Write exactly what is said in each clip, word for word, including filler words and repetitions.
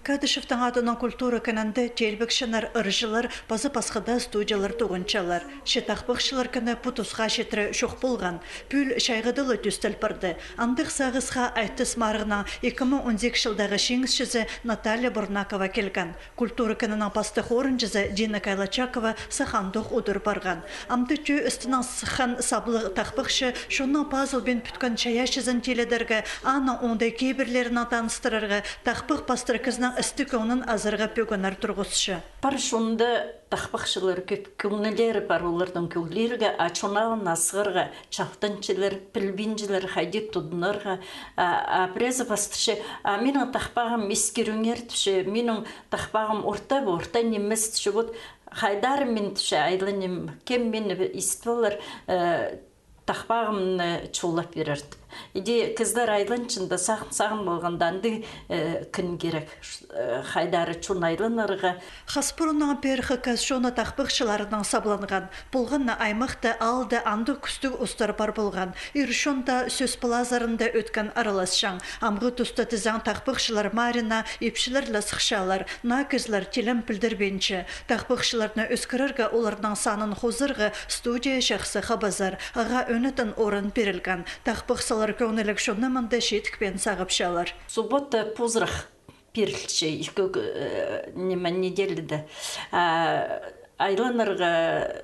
Кадышевтің адынаң культура кінінде теелбекчілер, ырҷылар паза пасха даа студиялар тоғынчалар. Че тахпахчылар кіні пу тусха читіре чох полған, пӱӱл чайғыда ла тӧстел парды. Андағ сағысха «Айтыс» марығның ікі муң он сигіс чылдағы чиңісчізі Наталья Бурнакова килген. Культура кінінің пастых орынҷызы Дина Кайлачакова сах андох удур парған. Амды тӧӧ істінең сыххан саблығ тахпахчы чонның пазылбин пӱткен чайаачызын тилідерге, аның оңдай кибірлерінең таныстырарға, тахпах пастыра кізінің істі-кӧңнін азарға пӧгіннер турғысча. Пар чонда тахпахчылар кӧп, кӧңнілері пар олардың кӧглирге, а чон алнына сығарға чалтанчалар, пілбинчелер, хайди тудынарға. А, а пірезі пастырча: «А минің тахпағым искіріңер», — тіпче, «минің тахпағым орта, орта нимес», — тіпче. Вот хайдар мин, тіпче, айланим, кем мині истіп алар, э, тахпағымны чолап пирер тіп. Иди кізілер айланчаң да, сағын-сағын полғанда, андағ, э, кін кирек, ш-, э, хайдар чон айланарға. Хас пуруннаң пеер хакас чоны тахпахчыларынаң сабланған. Полған на аймахта, аалда андағ кӱстіг устар пар полған. Ир чон даа сӧс палазарында ӧткін араласчаң. Амғы туста тізең тахпахчылар марығына ипчілер ле сыхчалар, наа кізілер тілін пілдірбинче. Тахпахчыларны ӧскірерге, оларның санын хозарға студия чахсы хабазар, ағаа ӧнетін орын пирілген. Тахпахчылар кӧңніліг чонны мында читікпеен сағыпчалар. Суббота позырах пирілче, ікі, э, ниме, неделяда. А, айланарға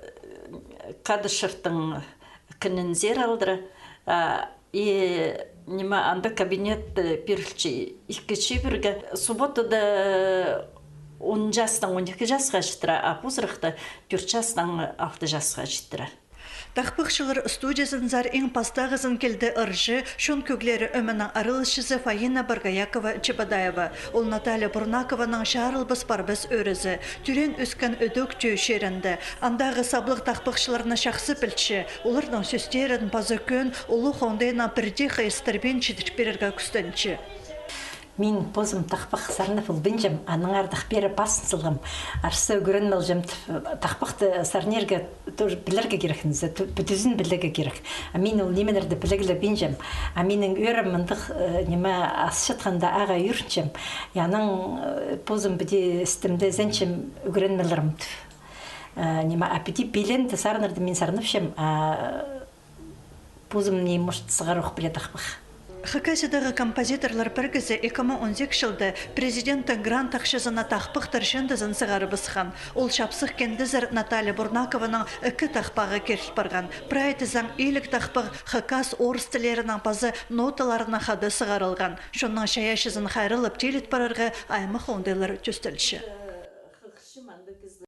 Кадышевтің кінінзер алдыра. А, и, ниме, анда кабинет, э, пирілче ікі чибірге. Субботада он частаң он ікі часха читіре, а позырахта тӧрт частаң алты часха читіре. Тахпахчылар студиязынзар иң пастағызын килді ырҷы, чон кӧглері ӧменің араласчызы Фаина Боргоякова-Чебодаева. Ол Наталья Бурнакованың чарылбас-парбас ӧӧрезі. Тӧреен-ӧскен Ідӧк тӧӧ чирінде. Андағы саблығ тахпахчыларны чахсы пілче, оларның сӧстерін паза кӧӧн улуғ оңдайнаң пірдее хайыстырбин читір пирерге кӱстенче. Мин позым тахпах сарнап полбинчам, анаң ардах пеер пазын салғам. Арса ӱгреніп алҷам тіп, тахпахты сарнирға тоже пілерге кирек, ниме, ту-, пӱдізін пілерге кирек. А мин ол нимелерді піліглепинчем. А минің ӧӧрем мындағ, э, ниме, асчатханда ағаа ӧрінчем. И анаң, э, позым піди істімде ізенчем ӱгреніп аларым тіп. Э, ниме, а піди пиленді, сарнирды мин сарнапчам, а позым не, может, сығар ох піле тахпах. Хакасиядағы композиторлар пірігізі ікі муң он сигіс чылда президенттің грант ахчазына тахпахтар чыындызын сығарыбысхан. Ол чапсых киндезер Наталья Бурнакованың ікі тахпағы киріл парған. Прай тізең иліг тахпах хакас, орыс тіллерінің паза ноталарынаң хада сығарылған. Чонның чайаачызын хайраллап тиліт парарға аймах оңдайлар тӧстелче.